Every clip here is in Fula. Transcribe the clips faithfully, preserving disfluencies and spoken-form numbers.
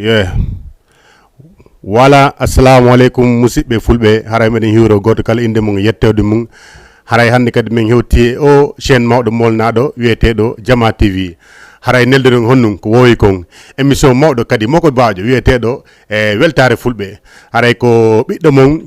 Eh. Voilà, assalamu aleykum, musidɓe fulɓe. Haray meɗen hiwro gooto kala innde mum, yettoode mum. Haray hannde kadi min hewti e o chaîne mawɗo molnaaɗo wiyeteeɗo Jama T V. Haray nelduɗen honnun ko woowi kon. Émission mawɗo kadi moko baajo wiyeteeɗo, eh, Weltaare Fulɓe. Haray ko ɓiɗɗo mon,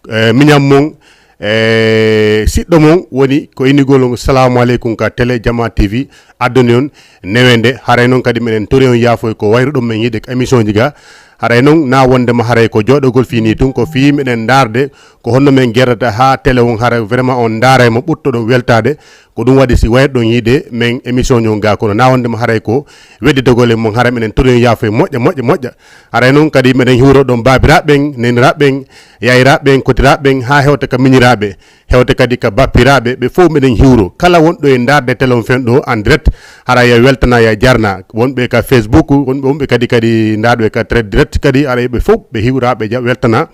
eh, miñam mon, eh, siɗɗo mon woni ko innigol on salamu aleykum ka télé Jama T V addoni on newende. Haray noon kadi meɗen tori on yaafoy ko wayruɗon men yiide ka émission ji ga. Haray noon na wondema haray ko jooɗogol fii nii tun, ko fii meɗen ndaarde ko honno men gerdata haa télé on haray vraiment on ndaaray mo ɓuttoɗon weltaade. Ko ɗum waɗi si wayruɗon yiide men émission ñon ga kono na wondema haray ko wedditogol e mon haray meɗen tori on yaafoy moƴƴa, moƴƴa, moƴƴa. Haray noon kadi meɗen hiwro ɗon baabiraaɓe ɓen, neniraaɓe ɓen, yayiraaɓe ɓen, kotiraaɓe ɓen, haa hewta ka miñiraaɓe, hewta kadi ka bappiraaɓe, ɓe fof meɗen hiwro. Kala wonɗo e ndaarde télé on fen ɗo en direct, hara ya weltana, ya jarna. Wonɓe ka Facebook, wonɓe, wonɓe kadi, kadi ndaarɗo e ka très direct kadi, haray ɓe fof ɓe hiwraaɓe ja-, weltana.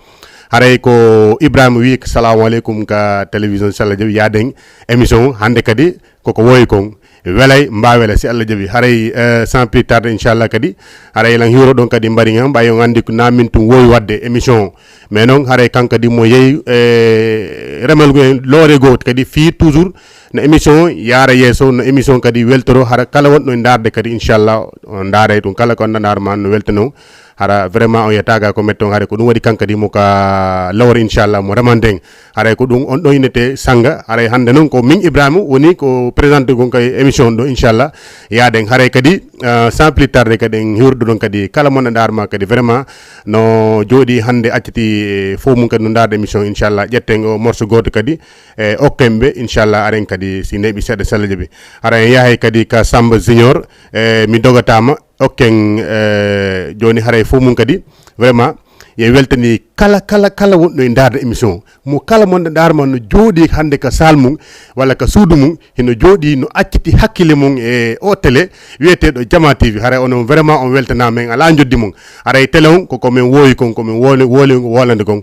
Haray ko Ibrahima wi, "Salamu aleykum ka télévision Sella Jabi, yaaden émission hannde kadi." Koko woowi kon, welay, mbaawela, si Allah jaɓi. Haray, eh, sans plus tarde, inchallah kadi. Haray, lan hiwro ɗon kadi, mbari ngam, ɓay on anndi ko na min tun woowi waɗde émission o. Mais noon, haray, kan kadi mo yehi, eh, remal ngu en loore goo kadi, fii toujours no émission o yaara yeeso, no émission kadi weltoro, hara kala wonɗo e ndaarde kadi, inchallah, on ndaaray ɗum. Kala ko annda ndaar ma no weltano. Hara vraiment on yetaaga ko metton, haray ko ɗum waɗi kan kadi mo ka lawre, inchallah, mo remande en. Haray ko ɗum on ɗon innete sanga. Haray hannde noon ko min Ibrahima woni ko présenté gon kay émission on ɗo, inchallah. Yaaden haray kadi, ah, sans plus tarde kadi en hiwrude ɗon kadi kala mon ɗo ndaar ma kadi vraiment no jooɗi hannde acciti fof mum kadi no ndaarde émission, inchallah. Ƴetten o morceau gooto kadi e okken ɓe, inchallah, aren kadi si neeɓi seeɗa sella jaɓi. Haray en yahay kadi ka Samba Junior, e mi dogataama. Okken, eh, jooni haray fof mum kadi, vraiment, ye weltani kala, kala, kala wonɗo e ndaarde émission. Mo kala mon ɗo ndaar ma no jooɗi hannde ka saal mum, walla ka suudu mum, hino jooɗi no acciti hakkille mum e o télé wiyeteeɗo Jama T V. Haray onon vraiment on weltanaama, en alaa njoddi mum. Haray télé on ko, ko men woowi kon, ko men woole-, woole-, wolande kon.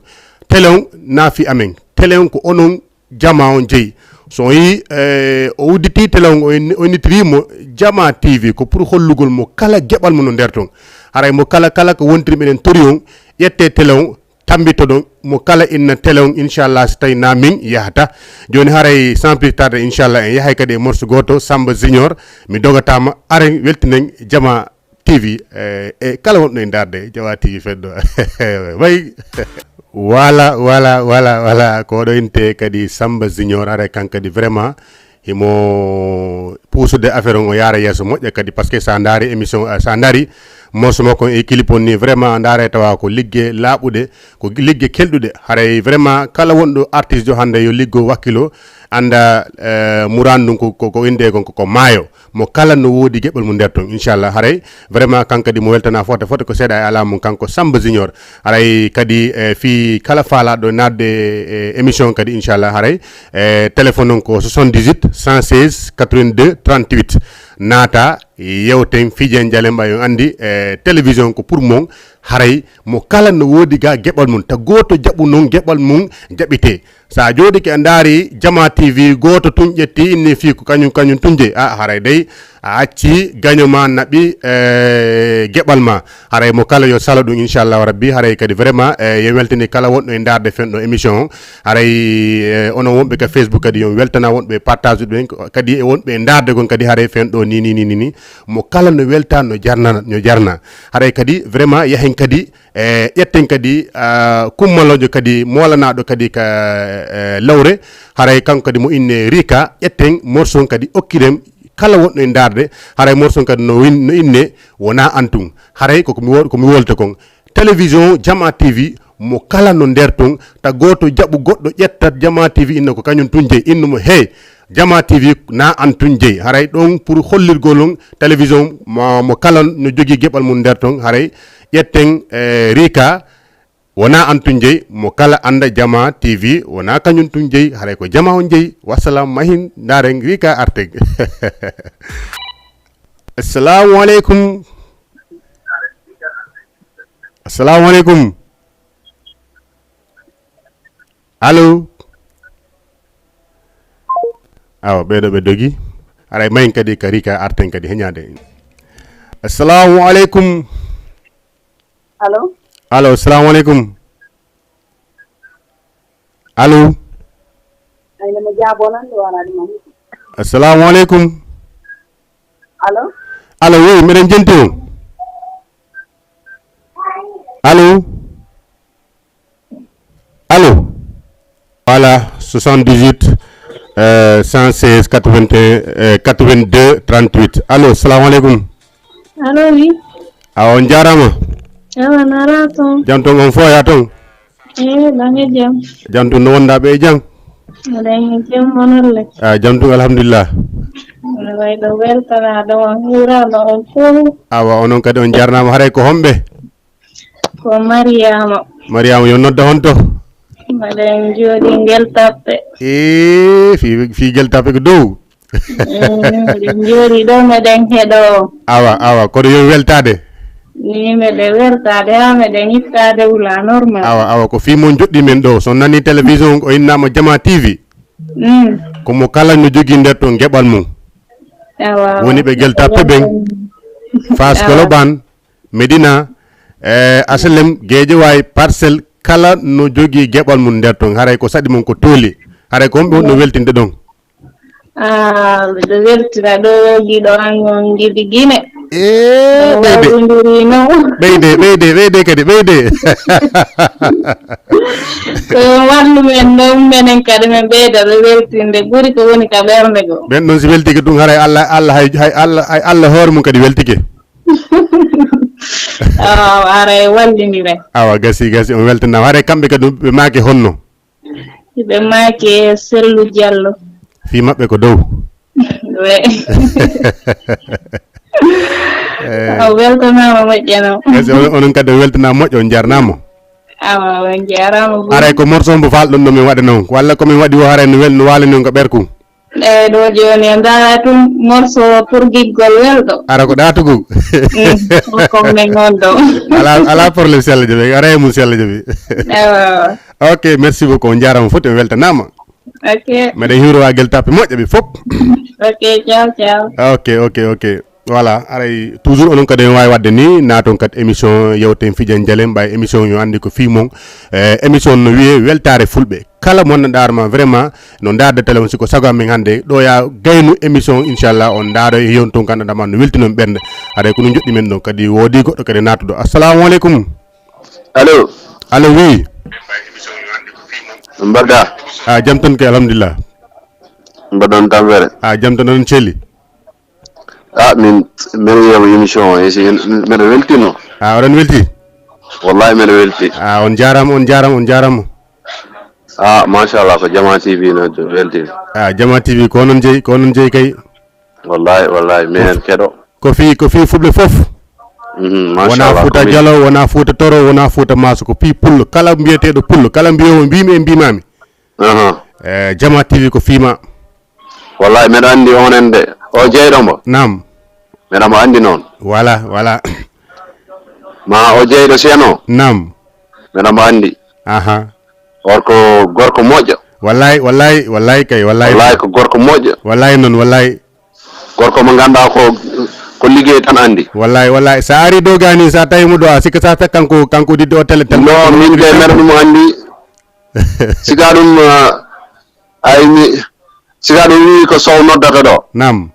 Télé on na fii amen. Télé on ko onon Jama on jeyi. So on yii, eh, o udditi télé on, o inni-, o innitiri mo Jama T V, ko pour hollugol mo kala geɓal mo no nder ton. Haray mo kala, kala ko wontiri meɗen tori on, ƴette télé on, tambitoɗon mo kala inna télé on, inchallah, so tawi na min yahata. Jooni haray sans plus tarde, inchallah, en yahay kadi e morceau gooto, Samba Junior, mi dogataama, aren weltinen Jama T V, eh, e kala wonɗo e ndaarde Jama T V feddo. Way. Wala, wala, wala, wala. Ko ɗo inte kadi Samba Junior, ara kan kadi vraiment himo puusude affaire on o yaara yeeso moƴƴa kadi, parce que sa ndaari émission, ah, sa ndaari morceau makko e clip on ni, vraiment ndaare tawa ko ligge laaɓuɗe, ko ligge kelɗuɗe. Haray vraiment kala wonɗo artiste jo hannde yo liggo wakkilo, annda, eh, muraan ɗum ko, ko, ko innde kon ko, ko maayo. Mo kala no woodi geɓal mum nder ton, inchallah. Haray vraiment kan kadi mo weltana fota fota ko seeɗa e alaa mum, kanko Samba Junior. Haray kadi, eh, fii kala faalaaɗo naatde e émission kadi, inchallah, haray, eh, téléphone on ko soixante-dix-huit, cent seize, quatre-vingt-deux, trente-huit. Naata, yewten, fijen, jalen, ɓay on anndi, eh, télévision ko pour mon. Haray mo kala no woodi ga geɓal mum, ta gooto jaɓu noon geɓal mum jaɓitee. Sa jooɗike a ndaari Jama T V, gooto tun ƴetti inni fii ko kañum, kañum tun jeyi. A, haray dey, a acci gaño ma naɓi, eh, geɓal ma. Haray mo kala yo salo ɗum, inchallahu rabbi. Haray kadi vraiment, eh, yo weltini kala wonɗo e ndaarde fen ɗo émission o. Haray, eh, onon wonɓe ka Facebook kadi, yo weltana wonɓe partage ɗum en, kadi e wonɓe e ndaarde gon kadi, haray fen ɗo ni, ni, ni, ni, ni. Mo kala no welta, no jarna, no jarna. Haray kadi vraiment yahen kadi, e ƴetten kadi, ah, kummaloojo kadi, moolanaaɗo kadi ka, eh, lawre, haray kanko kadi mo inne Rika, ƴetten morceau on kadi okkiren kala wonɗo e ndaarde, haray morceau on kadi no win-, no inne wona antum. Haray ko ko mi wo-, ko mi wolta kon. Télévision Jama T V, mo kala no nder ton, ta gooto jaɓu goɗɗo ƴetta Jama T V inna ko kañum tun jeyi, innu mo, "Hey, Jama T V na an tun jeyi." Haray ɗon pour hollirgol on télévision mo, mo kala no jogii geɓal mum nder ton, haray ƴetten, eh, Rika, wona an tun jeyi, mo kala annda Jama T V, wona kañum tun jeyi, haray ko Jama on jeyi. Wassalam, mahin, ndaren Rika arteg. Assalamu aleykum. Assalamu aleykum. Allo. Awa, ɓeɗo ɓe dogi. Aray mayin kadi ka Rika arten kadi heñade. Assalamu aleykum. Allo? Allo, salamu aleykum. Allo? Ayna mo jaabo nan ɗo waraade ma. Assalamu aleykum. Allo? Allo, oui, mbiɗen jenti on. Allo? Allo? Voilà, soixante-dix-huit, euh, cent seize, quatre-vingt-un, euh, quatre-vingt-deux, trente-huit. Allo, salamu aleykum. Allo, oui. Awa, on jaaraama. Awa, nara toon. Jam toon, on fof yaa toon? Eh, ɗon e jam. Jam toon, no wondaa ɓe e jam? Eɗen e jam, onon le? Ah, jam toon, alhamdulillah. Awa, way ɗo weltanaa ɗo, on hiiraama on fof. Awa, onon kadi on jaaraama, haray ko homɓe? Ko Mariama. Mariama, yo nodda honto? Mbaɗen jooɗii ngel tappe. Ee, fii, fii ngel tappe ko dow. Mm, mbiɗen jooɗii ɗo, meɗen heɗo. Awa, awa, kono yo weltaade. Ni meɗe weltaade, haa meɗen ittaade wula normal. Awa, awa, ko fii mon joɗɗi men ɗo. So nani télévision o innama Jama T V. Mm. Ko mo kala no jogii nder to geɓal mum. Awa, awa. Woni ɓe ngel tappe ɓen. Faas Awa. Koloban. Medina, eh, H L M, Guédiawaye, Parcelles, kala no jogii geɓal mum nder ton. Haray ko saɗi mon ko tooli. Haray ko homɓe woni no weltinde ɗon? Ah, miɗo weltina ɗo giɗo an on Gidi Gine. Eh, ɓeyde. Wawrindiri non. Ɓeyde, ɓeyde, ɓeyde kadi, ɓeyde. Ko wallu men ɗon, menen kadi men ɓeyda ɓe weltinde. Ɓuri ko woni ka ɓernde go. Ɓen ɗon si weltike ɗum, haray Allah, Allah hay, hay Allah, hay Allah hoore mum kadi weltike. Awa, aray wallindire. Awa, gasi, gasi, on weltanaama. Haray kamɓe kadi ɓe maaki honno? Ɓe maaki e Sellu Diallo. Fii maɓɓe ko dow. We. Eh. Awa, weltanaama moƴƴa no. Gasi, on, onon kadi on weltanaama moƴƴa, on jarnaama. Awa, on jarama. Aray ko morceau mbo faalɗon ɗo min waɗa noon. Walla ko min waɗi o haray no wel-, no waali noon ko ɓerku. Eyi, ɗo jooni en ndaara tun morceau pour giggol welɗo. Ara ko ɗaatugu. Mm, ko men on ɗo. Ala, ala problème, si Allah jaɓi. Ara e mum, si Allah jaɓi. Ewa. Ok, merci beaucoup. On jaarama foti, on weltanaama. Ok. Meɗen hiwrowagel tappe moƴƴa ɓe fop. Ok, ciao, ciao. Ok, ok, ok. Voilà, aray toujours onon kadi en waawi waɗde ni, naaton kadi émission yewten fijan jalen, ɓay émission yo anndi ko fii mon. Eh, émission no wiyee weltaare fulɓe. Kala mo nanɗaar ma vraiment no ndaarde téléphone, si ko sago amen hannde, ɗo ya gaynu émission, inchallah, on ndaaro e yewton kan adama no weltinon ɓernde. Aray ko no joɗɗi men ɗon kadi woodi goɗɗo kadi naatuɗo. Assalamu aleykum. Allo. Allo, oui. Mbaɗɗa? Ah, jam tan kay, alhamdulillah. Mbaɗon tampere? Ah, jam tan, onon celli? Ah, min, mbeɗa yiyama émission o, e si en, mbeɗa weltino. Ah, oɗon welti? Wallahi, mbeɗa welti. Ah, on jaarama, on jaarama, on jaarama. Ah, machallah, ko Jama T V no weltini. Ah, Jama T V, ko onon jeyi, ko onon jeyi kay. Wallahi, wallahi, minen keɗo. Ko fii, ko fii fulɓe fof. Mhm, wona machallah, Fuuta ko min Jalo, wona Fuuta Toro, wona Fuuta Maaso, ko fii pullo. Kala mbiyeteeɗo pullo, kala mbiyewo mbimi e mbimami. Aha. Eh, Jama T V ko fii ma. Wallahi, mbeɗa anndi onon de. O jeyɗo mbo? Naam. Mbeɗa mo anndi noon. Voilà, voilà. Ma o jeyɗo seno? Naam. Mbeɗa mo anndi. Aha. Gorko, gorko moƴƴo. Wallahi, wallahi, wallahi kay, wallahi. Wallahi ko gorko moƴƴo. Wallahi noon, wallahi. Gorko mo ngannduɗaa ko, ko liggey tan anndi. Wallahi, wallahi. Sa ari dow gani, sa tawi mo ɗo, a sikka sa tak kanko, kanko didde o tele, tele. No, min de mbeɗa ɗum anndi. Sika ɗum, ah, ay mi, sika ɗum wi ko Sow noddata ɗo. Naam.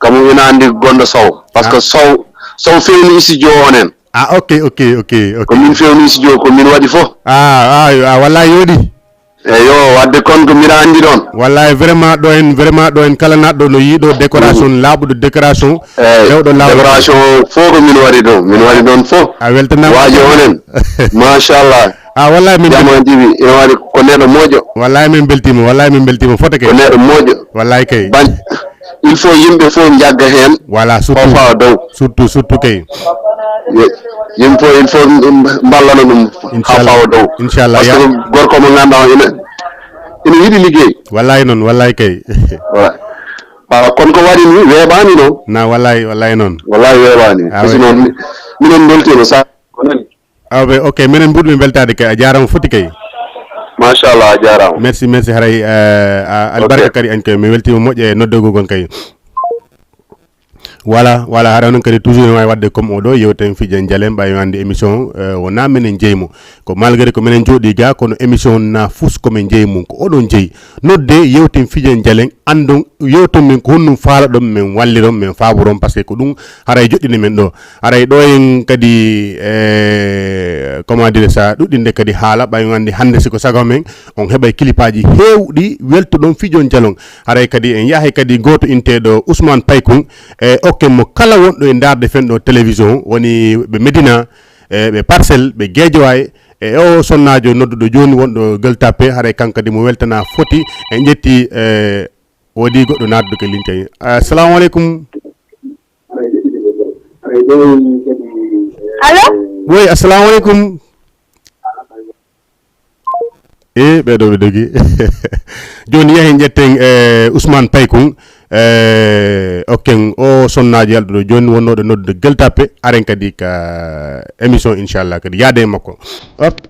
Kamu ina anndi gonɗo Sow. Parce que Ah. Sow, Sow fewni studio on en. Ah, ok, ok, ok, ok. Ko min fewni studio, ko min waɗi fof. Ah, ah, ah, wallahi yooɗi. Eyo, wadde kon ko mbiɗa anndi ɗon. Wallahi vraiment ɗo en, vraiment ɗo en kala naɗɗo no yiiɗo décoration, Mm. laaɓuɗo décoration, Eyi, hewɗo laaɓuɗo. Décoration fof ko min waɗi ɗon. Min waɗi ɗon fof. A weltanaama. Waajo onen. Machallah. Ah, wallahi min Jama T V, ina waɗi ko neɗɗo moƴƴo. Wallahi min beltima, wallahi min beltima fota kay. Ko neɗɗo moƴƴo. Wallahi kay. Ban-, il faut yimɓe fof njagga heen. Voilà, surtout. O fawa dow. Surtout, surtout kay. Ye-, yimɓe fof, il faut mballana ɗum haa Inchallah. fawa dow. Inchallah, Parce que ya- gorko mo ngannduɗaa ina, ina yiɗi liggey. Wallahi noon, wallahi kay. Voilà. Ah, kono ko waɗi ni, weeɓaani noon. Na, wallahi, wallahi noon. Wallahi weeɓaani. Ah, Parce que oui. noon, mi-, minen mbeltiima sa-, ko nani? Ah, ben, ok, minen mbuɗmi weltaade kay, a jaaraama foti kay. Machallah, a jaaraama. Merci, merci, haray, eh, a-, Ok. albarka kadi en kay, mi weltiima moƴƴa e noddogol gon kay. Voilà, voilà, haɗa noon kadi toujours ne waawi waɗde comme oɗo, yewten fijan jalen, ɓay wande émission, euh, wona menen jeyi mo. Ko malgré ko menen jooɗi ga, kono émission na fus ko men jeyi mum, ko oɗon jeyi. Nodde, yewten fijan jalen, andon, yewton men ko honɗum faalaɗon, men walliron, men faaboron, parce que ko ɗum haray joɗɗini men ɗo. Haray ɗo en kadi, eh, comment dire ça, ɗuɗɗinde kadi haala, ɓay wande hande si ko sago men, on heɓay kilipaji hewɗi, weltoɗon fijon jalon. Haray kadi en yahay kadi goto inteɗo Ousmane Paykun, e okken mo kala wonɗo e ndaarde fen ɗo télévision, woni ɓe Médina, e ɓe Parcelles, ɓe Guédiawaye, e o sonnaajo nodduɗo jooni wonɗo Gueule Tapée, haray kanko kadi mo weltana foti. En ƴetti, e woodi goɗɗo naatduɗo ke ligne. Assalamu aleykum. Allo? Woy, assalamu aleykum. E ɓeɗo ɓe dogi. Joni yahen ƴetten, eh, Ousmane Paykun, eh, okken o sonnaajo yalɗuɗo joni wonnoɗo noddude Gueule Tapée, aren kadi ka émission inchallah kadi yaade e makko. Hop.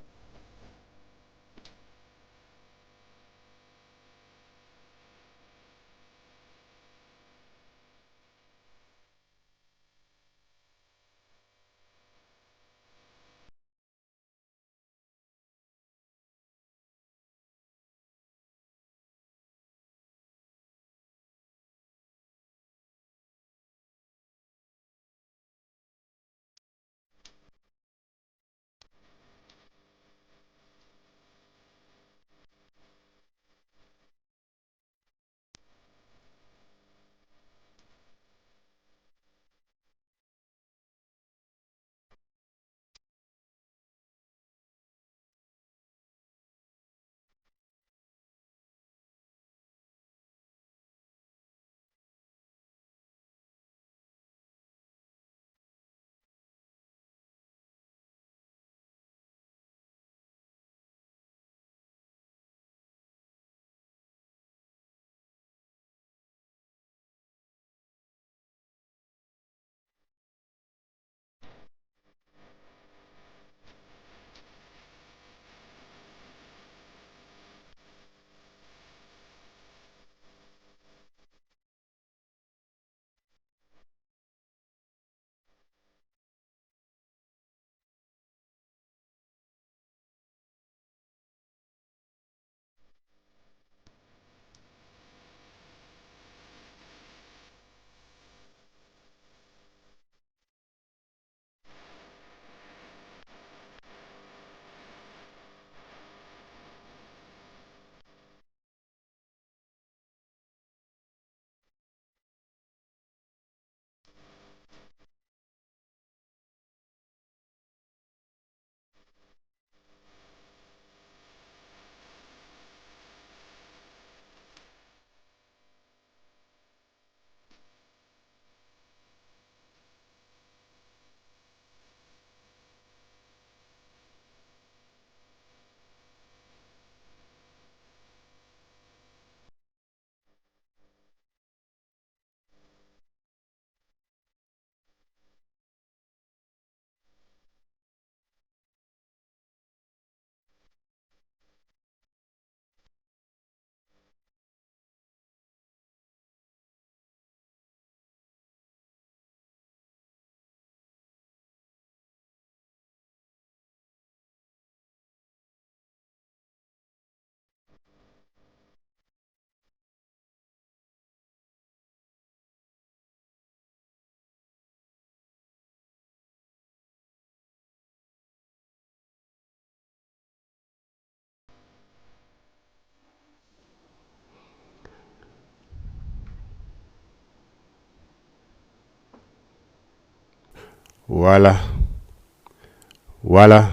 Voilà. Voilà.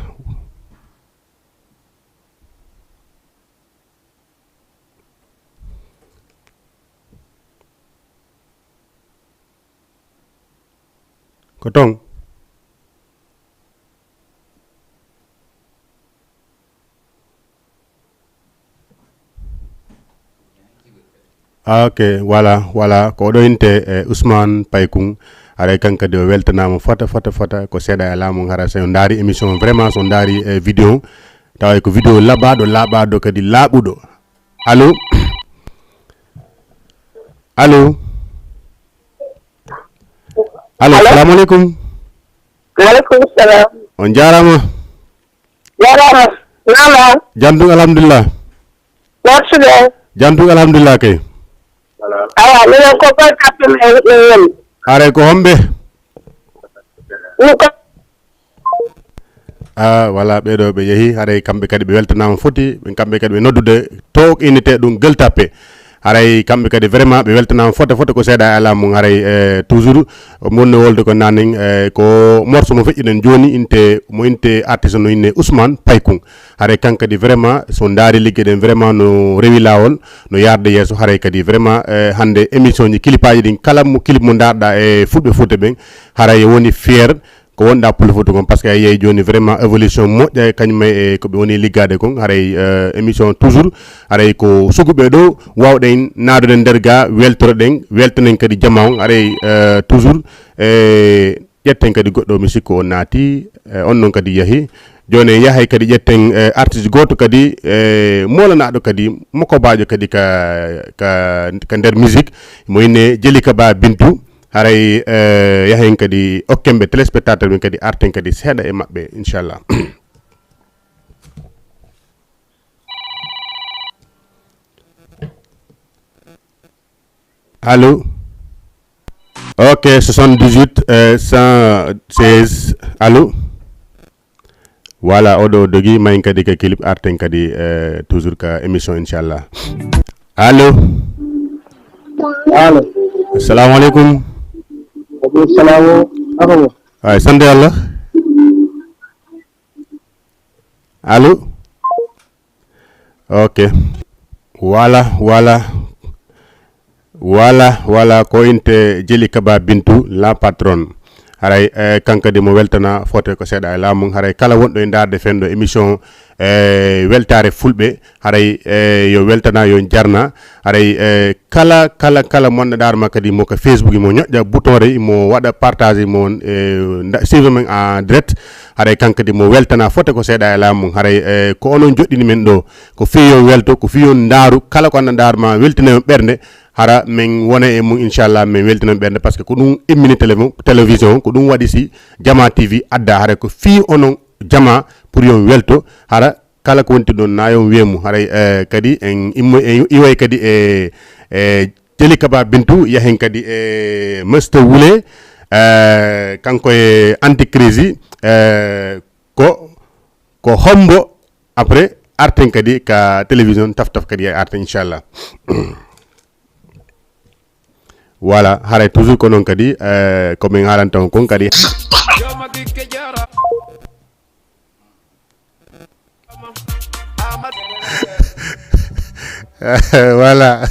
Ko toon. Ah, ok, voilà, voilà. Ko oɗo inte, eh, Ousmane Paykun. Haray kanko kadi o weltanaama fota, fota, fota. Ko seeɗa e laamu hara so on ndaari émission, vraiment so on ndaari, eh, vidéo, tawa ko vidéo laɓaaɗo, laaɓaaɗo kadi laaɓuɗo. Allo? Allo? Allo, allo? Salamu aleykum. Aleykum salam. On jaaraama. Jaaraama. Naama. Jam tun, alhamdulillah. Wartude. Jam tun, alhamdulillah kay. Awa, minen ko Kolda Pelle e, e woni. Haray ko homɓe? Min ko Ah, voilà, ɓeɗo ɓe yeehi, haray kamɓe kadi ɓe weltanaama foti, ɓen kamɓe kadi ɓe noddude to innete ɗum Gueule Tapée. Haray kamɓe kadi vraiment ɓe weltanaama fote fote ko seeɗa e alaa mum, haray, eh, toujours mo wonno wolde ko nanen, eh, ko morceau mo feƴƴuɗen jooni, inte, mo inte artiste no inne Ousmane Paykun. Haray kan kadi vraiment so ndaari ligge ɗen vraiment no rewi laawol, no yaarde yeeso, haray kadi vraiment, eh, hannde émission ji, clipaaji ɗin, kala mo clip mo ndaarɗa e fulɓe Fuuta ɓen, haray woni fier ko wonɗa Pullo Fuuta kon, parce que a yiyay jooni vraiment évolution moƴƴa e kañum e ko ɓe woni liggaade kon. Haray, eh, émission toujours, haray ko suguɓe ɗo wawɗen naadude nder ga, weltoroɗen, weltanen kadi jama on. Haray, eh, toujours, eh, ƴetten kadi goɗɗo, mi sikku o naati, eh, on non kadi yahi. Jooni en yahay kadi ƴetten, eh, artiste gooto kadi, eh, moolanaɗo kadi, mokobaajo kadi ka, ka, ka nder musique, mo inne Jelika Ba Bintu. Haray, eh, yahen kadi okken ɓe téléspectateur ɓen kadi arten kadi seeɗa e maɓɓe, inchallah. Allo? Ok, soixante-dix-huit, euh, cent seize. Allo? Voilà, oɗo dogi, mayin kadi ka clip, arten kadi, euh, toujours ka émission, inchallah. Allo? Allo? Assalamu aleykum. Aleykum salam. Ako mo? Ay, sante Allah. Allo? Ok. Voilà, voilà. Voilà, voilà, ko inte Jeli Kaba Bintu, la patronne. Haray, eh, kankadi mo weltana fote ko seeɗa e laamu. Haray kala wonɗo e ndaarde fenɗo émission, eh, weltaare fulɓe. Haray, eh, yo weltana, yo jarna. Haray, eh, kala, kala, kala mo anndaɗaar ma kadi mo ka Facebook, mo ñoƴƴa bouton rey, mo waɗa partage, mo, eh, nda-, suivre men en direct. Haray kankadi mo weltana fote ko seeɗa e laamu. Haray, eh, ko onon joɗɗini men ɗo. Ko fii yo welto, ko fii yo ndaaru, kala ko anndaɗaar ma weltina yo ɓernde. Hara men wona e mum, inchallah, men weltinan ɓernde, parce que ko ɗum immini télé-, télévision, ko ɗum waɗi si Jama T V adda, hara ko fii onon jama pour yon welto, hara kala ko wonti ɗon na yon weemu, haray, eh, kadi en immo-, en iway kadi e, e Jeli Kaba Bintu, yahen kadi e Mister Wule, eh, kanko e Anticrise, eh, ko, ko hombo après arten kadi ka télévision taf taf kadi e arten, inchallah. Voilà, haray toujours ko noon kadi, eh, ko min haalanta on kon kadi. Voilà.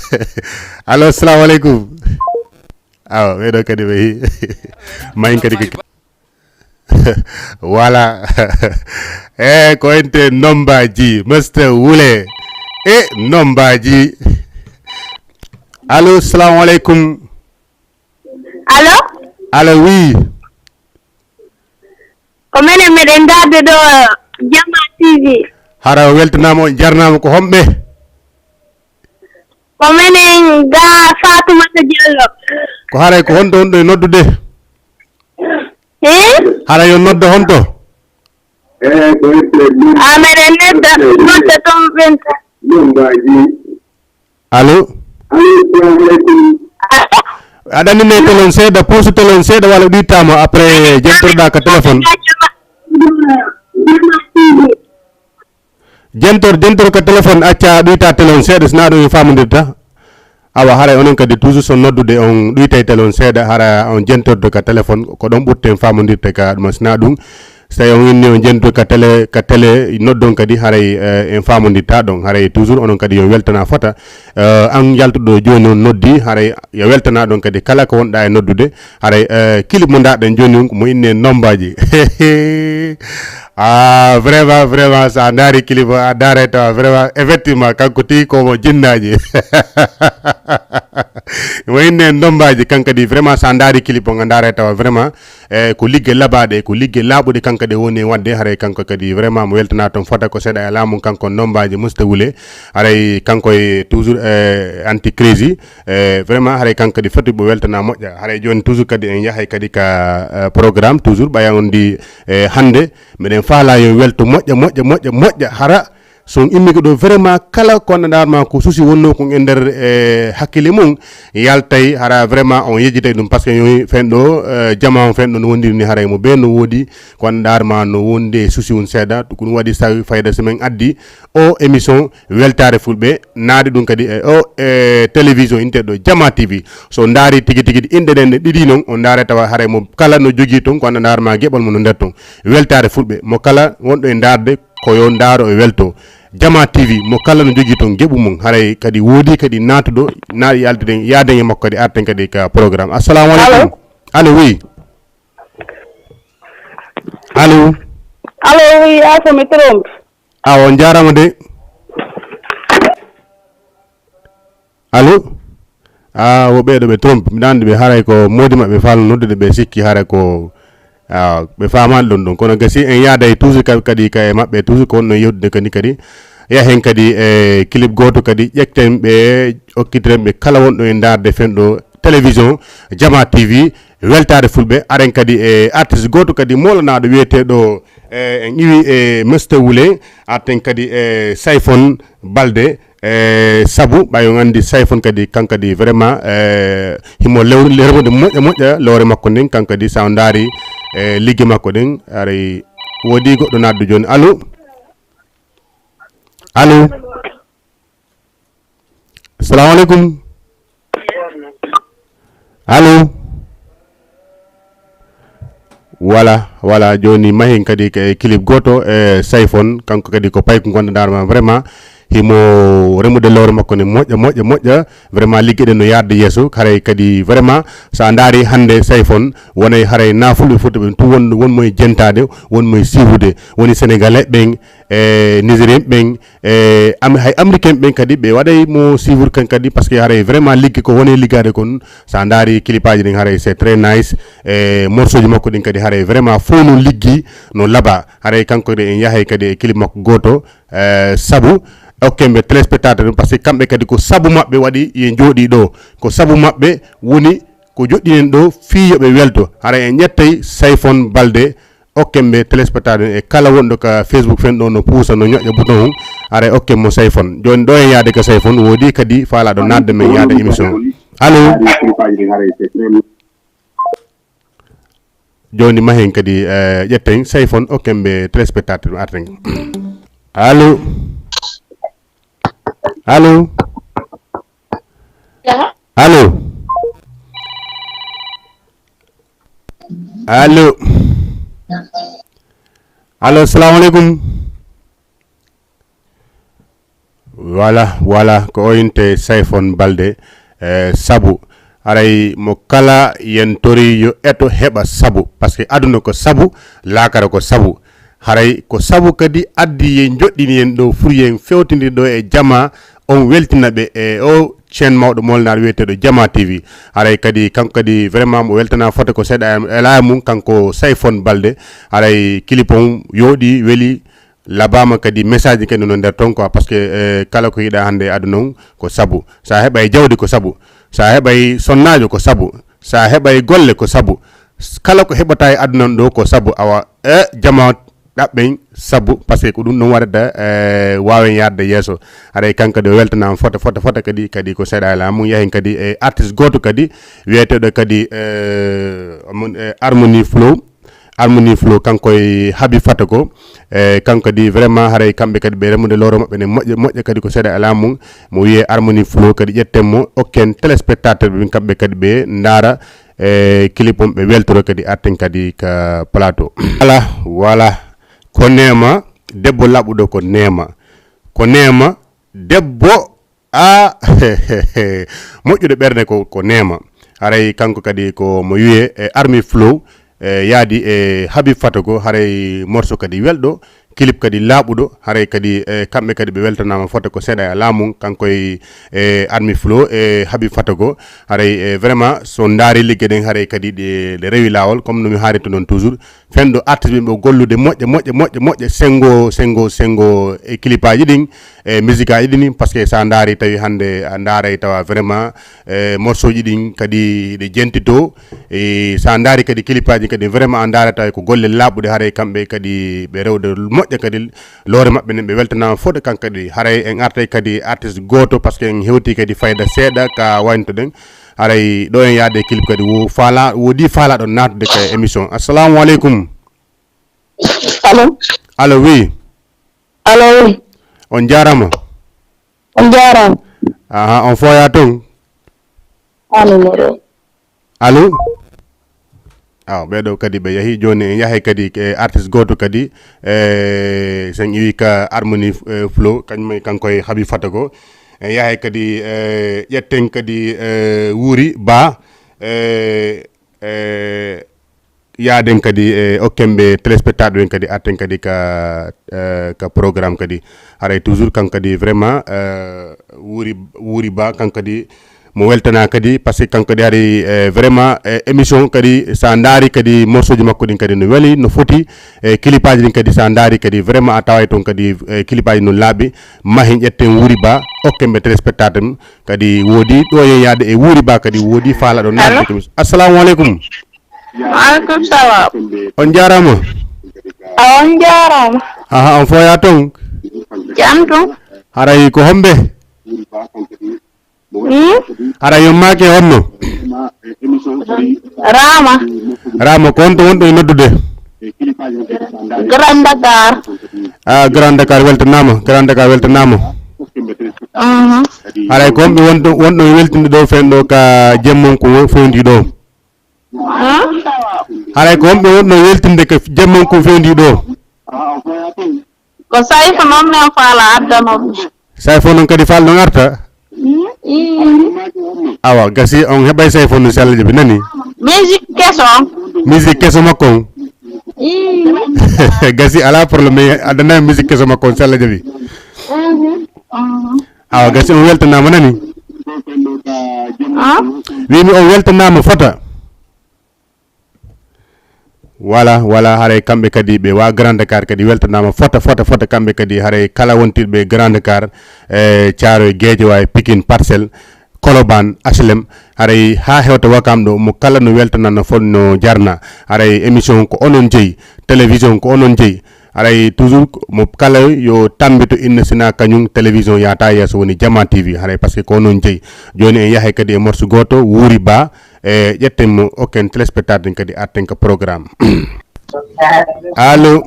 Allo, assalamu aleykum. Awa, ɓeɗo kadi ɓe mayin kadi ko Voilà. E ko ente nombaji, Mister Wule. E nombaji. Allo, salamu aleykum. Allo? Allo, oui. Ko menen meɗen darde ɗo Jama T V. Hara weltanama, on jarnama, ko homɓe? Ko menen ga Fatumata Diallo. Ko haray ko honto on ɗo e noddude? Eh? Hara yo noddo honto? A meɗen nedda, nodda toon ɓen. Allo? Aɗa anndi ne telon seeɗa, puusu telon seeɗa walla ɗuytama après jentorɗa ka téléphone. Jentor, jentor ka téléphone, acca ɗuyta téléphone seeɗa, sina ɗum en famondirta. Awa, haray onon kadi toujours so noddude on ɗuytay téléphone seeɗa, hara on jentorto ka téléphone, ko ɗon ɓurten famondirte ka ɗuma, sina ɗum. So tawi on inni on jentor ka télé, ka télé noddon kadi, haray, eh, en famondirta ɗon. Haray toujours onon kadi yo weltana fota. Eh, an yaltuɗo jooni on noddi, haray yo weltana ɗon kadi kala ko wonɗa e noddude. Haray, eh, clip mo ndaɗen jooni on, mo inne nombaji. Ah, vraiment, vraiment, sa ndaari clip o, a ndaara tawa vraiment, effectivement, kanko tigi ko mo jinnaaji. Mo inne nombaji, kan kadi vraiment, sa ndaari clip o, nga ndaara tawa vraiment, E ko ligge labaaɗe, ko ligge laaɓuɗe kanko kadi woni e waɗde. Haray kanko kadi vraiment mo weltanaa toon fota ko seeɗa e laamu, kanko Nombaji Musta Wule. Haray kanko e toujours e anticrise. E vraiment haray kanko kadi foti mo weltanaa moƴƴa. Haray jooni toujours kadi en yahay kadi ka e, programme toujours ɓaya on ndi e, hannde meɗen faalaa yo welto moƴƴa, moƴƴa, moƴƴa, moƴƴa. Hara so on immike ɗo vraiment kala ko anndanɗaa ma ko susi wonnoo kon e nder e, hakkille mum yaltay, hara vraiment on yejjitay ɗum. Parce que yo fen ɗo e, jama on fen ɗo no wondiri ni haray mo bee no woodi ko anndanɗaa ma no wondi e susi on seeɗa. Ko ɗum waɗi sawi fayda so men addi o émission weltaare fulɓe naade ɗum kadi e o e télévision inteɗo Jama T V. So ndaari tigi tigi inɗe ɗen ɗe ɗiɗi noon, o ndaara tawa haray mo kala no jogii toon ko anndanɗaa ma geɓal mo no nder toon. Weltaare fulɓe mo kala wonɗo e ndaarde ko yo ndaaro e welto. Jama T V mo kala no jogii toon geɓu mum, haray kadi woodi kadi naatuɗo, na yaltiden yaaden e makko kadi arten kadi ka programme. Assalamu aleykum. Allo, oui. Allo. Allo, oui, a ko mi trompe. Awa, on jaaraama de. Allo. A, wo ɓeeɗo ɓe trompe. Miɗa anndi ɓe haray ko moodi maɓɓe faala noddude, ɓe sikki haray ko, a, ɓe faamaani ɗum ɗum. Kono gasi en yaaday toujours ka-, kadi ka e maɓɓe toujours ko wonno yewtude kadi kadi. Yahen kadi e clip gooto kadi ƴetten ɓe, okkitiren ɓe kala wonɗo e ndaarde fen ɗo télévision Jama T V, weltaare fulɓe. Aren kadi e artiste gooto kadi moolanaɗo wiyeteɗo e, en iwi e Mister Wule, arten kadi e Sayfon Balde. E sabu ɓay on anndi Sayfon kadi kanko kadi vraiment e himo lew-, lermude moƴƴa moƴƴa lowre makko nden, kanko kadi sa ndaari e ligge makko ɗen, aray woodi goɗɗo naatdu jooni. Allo? Allo? Assalamu aleykum. Allo? Voilà, voilà, jooni mahin kadi ko e clip gooto e Sayfon, kanko kadi ko payko ngonɗo ndaar ma vraiment himo remude lowre makko ne moƴƴa, moƴƴa, moƴƴa, vraiment ligge ɗen no yaarde yeeso, haray kadi vraiment sa ndaari hannde Sayfon, wonay haray na fulɓe foti ɓen tu won, won moye jentaade, won moye siiwude, woni Sénégalais ɓen, e Nigérien ɓen, e am-, hay américain ɓen kadi ɓe waɗay mo suivre kan kadi, parce que haray vraiment ligge ko woni liggaade kon, sa ndaari clipaaji ɗin haray c'est très nice, e morceauji makko ɗin kadi haray vraiment fof no liggi no laba, haray kanko kadi en yahay kadi e clip makko gooto, e sabu okke ɓe téléspectateur ɗum, parce que kamɓe kadi ko sabu maɓɓe waɗi ye jooɗi ɗo, ko sabu maɓɓe woni ko joɗɗinen ɗo fii yo ɓe welto, haray en ƴettay Sayfon Balde. Okken ɓe téléspectateur e kala wonɗo ka Facebook fen ɗo no puusa, no ñoƴƴa bouton on, aray okken mo Sayfon. Jooni ɗo en yaade ka Sayfon, woodi kadi faalaɗo naatde men yaada émission. Allo? Jooni mahen kadi, eh, ƴetten Sayfon, okken ɓe téléspectateur arten. Allo? Allo? Allo? Allo? Allo, assalamu aleykum. Voilà, voilà, ko o inte Sayfon Balde, eh, sabu. Aray mo kala yen tori yo eto heɓa sabu. Parce que aduna ko sabu, laakara ko sabu. Haray ko sabu kadi addi yen joɗɗini yen ɗo, furi yen fewtidi ɗo e jama, on weltina ɓe e o chaîne mawɗo molnaɗo wiyeteɗo Jama T V. Haray kadi kanko kadi vraiment mo weltana fota ko seeɗa e, e laamu mum, kanko Sayfon Balde. Haray clip on yooɗi, weli, labama kadi message kadi no nder ton quoi, parce que, eh, kala ko yiɗa hannde e aduna on ko sabu. Sa heɓay jawdi ko sabu, sa heɓay sonnaajo ko sabu, sa heɓay golle ko sabu. S-, kala ko heɓata e aduna on ɗo ko sabu. Awa, e jama ɗaɓɓen sabu, parce que ko ɗum ɗon waɗata, eh, waawen yaarde yeeso. Haray kanko kadi o weltanaama fota, fota, fota kadi, kadi ko seeɗa e laamu. Yahen kadi e artiste gooto kadi, wiyeteeɗo kadi, eh, mon, eh, Harmonie Flow. Harmonie Flow, kanko e Habi Fatako. E kanko kadi vraiment haray kamɓe kadi ɓe remude lowre maɓɓe ne moƴƴa, moƴƴa kadi ko seeɗa e laamu mum. Mo wiyee Harmonie Flow kadi ƴetten mo, okken téléspectateur ɓe kamɓe kadi ɓe ndaara e clip on ɓe weltoro kadi arten kadi ka plateau. Voilà, voilà. Ko neema, debbo laɓuɗo ko neema. Ko neema, debbo, a, moƴƴude ɓernde ko, ko neema. Haray kanko kadi ko mo wiyee e Harmonie Flow, e yaadi e Habib Fatago, haray morceau kadi welɗo, clip kadi laaɓuɗo, haray kadi e kamɓe kadi ɓe weltanaama fota ko seeɗa e laamu, kanko e e Army Flow e Habib Fatago. Haray e vraiment so ndaari ligge ɗen, haray kadi ɗe ɗe rewi laawol, comme no mi haalirta noon toujours. Fenɗo artiste ɓe ɓe gollude moƴƴe moƴƴe moƴƴe moƴƴe, senngo senngo senngo e clipaaji ɗin, e musique aji ɗin, parce que so a ndaari tawi hannde a ndaaray tawa vraiment e morceau ji ɗin kadi ɗe jentito. E so a ndaari kadi clipaaji kadi vraiment a ndaara tawi ko golle laaɓuɗe, haray kamɓe kadi ɓe rewde moƴƴa kadi loore maɓɓe nden, ɓe weltanaama fota kan kadi. Haray en artay kadi artiste gooto, parce que en hewti kadi fayda seeɗa ka wayntoɗen. Haray ɗo en yaade clip kadi wo faala, wodi faalaɗo naatude ka émission. Assalamu aleykum. Allo. Allo, oui. Allo, oui. On jaarama. On jaarama. Aha, on fooya toon. Allo, numéro. Allo. Aw, ɓeɗo kadi ɓe yahi. Joni en yahay kadi e artiste goto kadi, e sen iwi ka Harmonie, e, Flow, kañum e kanko e Habi Fatago. En yahay kadi, e, ƴetten kadi, e, Wuuri Ba, e, e, yaaden kadi e okken ɓe téléspectateur en kadi, arten kadi ka, e, ka programme kadi. Haray toujours kan kadi vraiment, e, Wuuri, Wuuri Ba kan kadi mo weltana kadi, parce que kanko kadi hari, e, vraiment, e, émission kadi sa ndaari kadi morceau ji makko ɗin kadi no weli, no foti, e, clipaaji ɗin kadi sa ndaari kadi vraiment a taway toon kadi, e, clipaaji no laaɓi. Ma hen ƴetten Wuuri Ba, okken ɓe téléspectateur en kadi, woodi ɗo yen yaade e Wuuri Ba kadi, woodi faalaɗo naatde. Allo? Kadi. Assalamu aleykum. Waaleykum salam. On jaaraama. A on jaaraama. Aha, on fooya toon? Jam tun. Haray ko homɓe? Hmm? Haray yommaake honno? Rama. Rama, ko honto wonɗo e noddude? Grand Dakar. Ah, Grand Dakar weltanaama, Grand Dakar weltanaama. Mhm. Haray ko homɓe wonto, wonɗo e weltinde ɗo fen ɗo ka jemmon ko wo-, fewndi ɗo? Hmm? Haray ko homɓe wonno weltinde ka jemmon ko fewndi ɗo? Ko Sayfu noon men faala addanoo ɗum. Sayfu noon kadi faal noon arta? Mm, mm. Awa, gasi on heɓay Sayfu noon, si Allah jaɓi, nani? Musique keso on. Musique keso makko on? Mm. Gasi, alaa problème, mais addanaa musique keso makko on, si Allah jaɓi. Mhm, mhm. Awa, gasi on weltanaama, nani? Ah? Wiimi on weltanaama fota. Voilà, voilà, haray kamɓe kadi ɓe wa Grand Dakar kadi weltanaama fota, fota, fota, kamɓe kadi haray kala wontirɓe Grand Dakar, e Thiaroye, Guédiawaye, Pikine, Parcelles, Colobane, H L M, haray haa hewta Wakam ɗo, mo kala no weltana, no fon, no jarna. Haray émission ko onon jeyi, télévision ko onon jeyi. Haray toujours mo kala yo tambito inna sina kañum télévision yaata yeeso woni Jama T V. Haray parce que ko onon jeyi. Joni en yahay kadi e morceau goto, Wuuri Ba. E, ƴetten mo, okken téléspectateur en kadi, arten ka programme. Allo.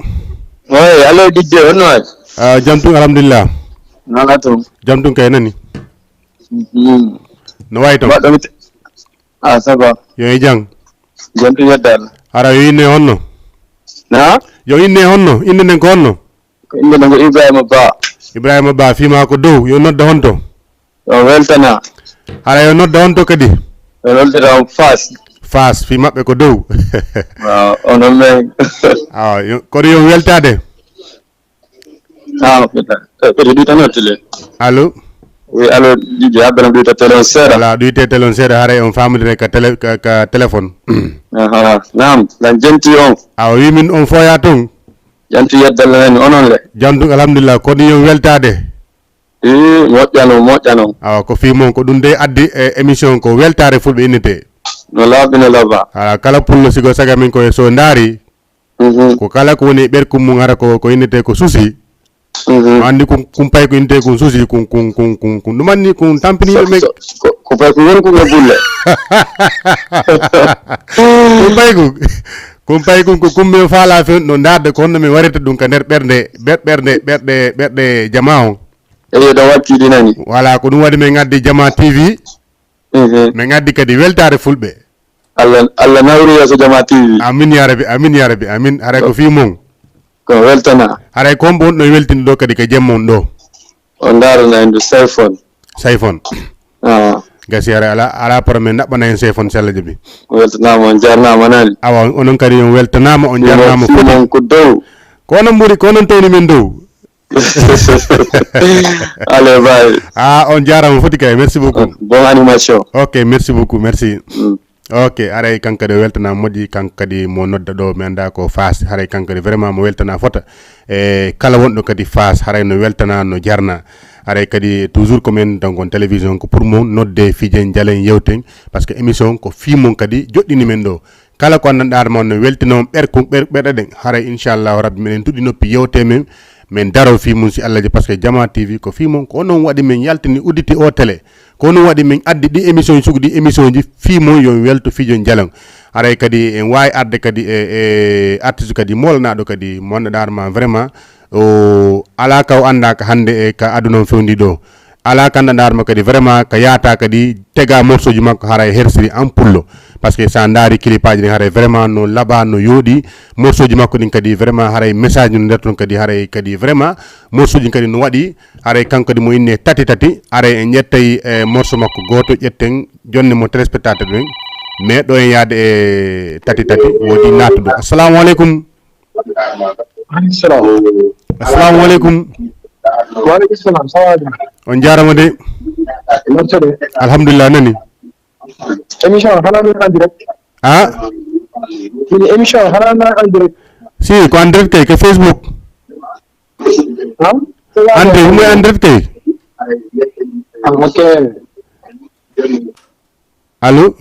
Oui, allo, D J, honno waɗi? Ah, jam tun, alhamdulillah. Nana tun. Jam tun kay nani? Mhm. No wayi ton? Mbaɗɗo mi te-, ah, ça va. Yo e jam. Jam tun, yedda Allah. Hara yo inne honno? Na? Yo inne honno? Innde nden ko honno? Ko innde nden ko Ibrahima Ba. Ibrahima Ba, fii maa ko dow, yo nodda honto? Yo weltana. Hara yo nodda honto kadi? Yo noddata on Faas. Faas, fii maɓɓe ko dow. Waaw, onon men. Awa, yo, kono yo weltaade. Ah, feta. Eh, feta, ɗuyta noon télé. Allo? Oui, allo, D J, habbanam ɗuyta télé on seeɗa. Voilà, ɗuyte télé on seeɗa, haray on faamodire ka télé, ka, ka téléphone. Aha, naam, lan jenti on. Awa, wi min on fooya toon? Jam tun, yedda Allah, onon le? Jam tun, alhamdulillah. Ko ɗum yo weltaade? Ii, moƴƴano, moƴƴano. Awa, ko fii mon, ko ɗum dey addi e émission ko weltaare fulɓe innetee. No laaɓi, no laaɓa. Ala, kala pullo sigo saga min ko e so ndaari, mhm, ko kala ko woni e ɓerkum mum hara ko, ko innetee ko susi. Mhm. Anndi kun, kun pay ko innetee kun susi, kun, kun, kun, kun, kun. Ɗum anndi kun tampiniiɓe men. So, so, ko, ko pay ko woni kun e bulle. Kun pay kun, kun pay kun ko kun men faala fen no ndaarde ko honno men warata ɗum ka nder ɓernde, ɓer-, ɓernde, ɓerɗe, ɓerɗe jamaa on. Eyo, ɗo wakkili nani. Voilà, ko ɗum waɗi men ngaddi Jama T V. Mhm. Men ngaddi kadi weltaare fulɓe. Allah, Allah nawru yeeso Jama T V. Amin ya Rabbi, amin ya Rabbi, amin. Haray ko fii mon. Ko weltana. Haray ko hombo wonɗo e weltinde ɗo kadi ka jemma on ɗo? O ndaarana en ɗo Sayfon. Sayfon. Ah. Gasi haray ala, ala problème, ɗaɓɓana en Sayfon si Allah jaɓi. Weltanaama, on jarnaama nani. Awa, onon kadi on weltanaama, on jarnaama foti. Fii mon ko dow. Ko onon ɓuri, ko onon towni men dow. Allez, bye. Ah, on jaaraama foti kay. Merci beaucoup. Bonne animation. Ok, merci beaucoup. Merci. Mm. Ok, haray kanko kadi o weltanaama moƴƴi, kanko kadi mo nodda ɗo, mi anndaa ko Faas, haray kanko kadi vraiment mo weltana fota. E kala wonɗo kadi Faas, haray no weltana, no jarna. Haray kadi toujours ko men, donc on télévision ko pour mon nodde, fijen, jalen, yewten, parce que émission ko fii mon kadi joɗɗini men ɗo. Kala ko anndanɗaa hoore ma no weltina on ɓerku-, ɓer-, ɓerɗe ɗen. Haray inchallahu rabbi meɗen tuɗi noppi yewte men, men daro fii mum si Allah jaɓi, parce que Jama T V ko fii mon, ko onon waɗi men yaltini udditi o télé. Ko onon waɗi men addi ɗi émission ji, sugu ɗi émission ji fii mon, yo weltu fijo jalon. Haray kadi en waawi arde kadi e, e artiste kadi moolanaɗo kadi mo anndanɗaa hoore ma vraiment o alaa ka o anndaa ka hannde e ka aduna on fewndi ɗo. Alaa ka anndanɗaa hoore ma kadi vraiment ka yaata kadi tega morceau ji makko haray hersiri en pullo. Parce que sa ndaari clip aji ɗin haray vraiment no laɓa, no yooɗi. Morceau ji makko ɗin kadi vraiment haray message no nder ton kadi haray kadi vraiment morceau ji kadi no waɗi. Haray kanko kadi mo inne tati tati, haray en ƴettay, eh, morceau makko gooto, ƴetten jonne mo téléspectateur ɓen. Mais ɗo en yaade e tati tati, woodi naatuɗo. Assalamu aleykum. Aleykum salam. Assalamu aleykum. Wa aleykum salam. Salamu aleykum. On jaaraama de. Merci de. Alhamdulillah, nani? Émission o, hana mi en direct? Ah? Mini émission o, hana mi en direct? Si, ko en direct kay, ko Facebook. An? An de, himo e an direct kay. Ah, ok. Allo?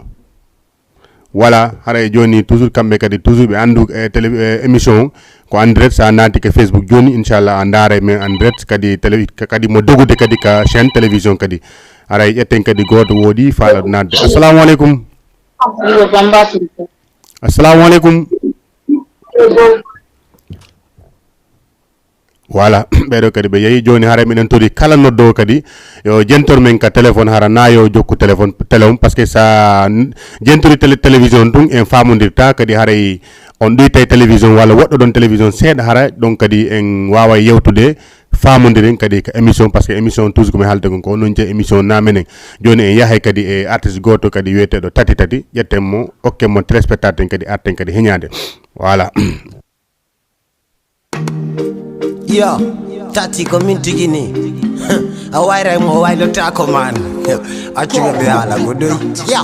Voilà, haray jooni toujours kamɓe kadi toujours ɓe anndu e télé, e émission o ko en direct. Sa naati ko Facebook jooni, inchallah a ndaara men en direct kadi télé, kadi mo dogude kadi ka chaîne télévision kadi. Haray ƴetten kadi gooto woodi faala naatde. Assalamu aleykum. Assalamu aleykum. Voilà, ɓeɗo kadi ɓe yehi. Jooni haray miɗen tori kala noddowo kadi yo jentor men ka téléphone, hara na yo jokku téléphone, téléphone, parce que sa n-, jentori télé, télévision tun en famondirta kadi haray on ɗuytay télévision walla woɗɗo ɗon télévision seeɗa, hara ɗon kadi en wawa yewtude, famondiren kadi ka émission, parce que émission toujours ko mi haalda kon ko onon jeeyi émission na menen. Jooni en yahay kadi e artiste goto kadi wiyeteɗo tati tati, ƴetten mo, okken mo téléspectateur en kadi arten kadi heñade. Voilà. Yo, tati ko min tigi ni. A wayray mo, o waylotaako man. Accu ɓe ɓe haala ko doy. Yo.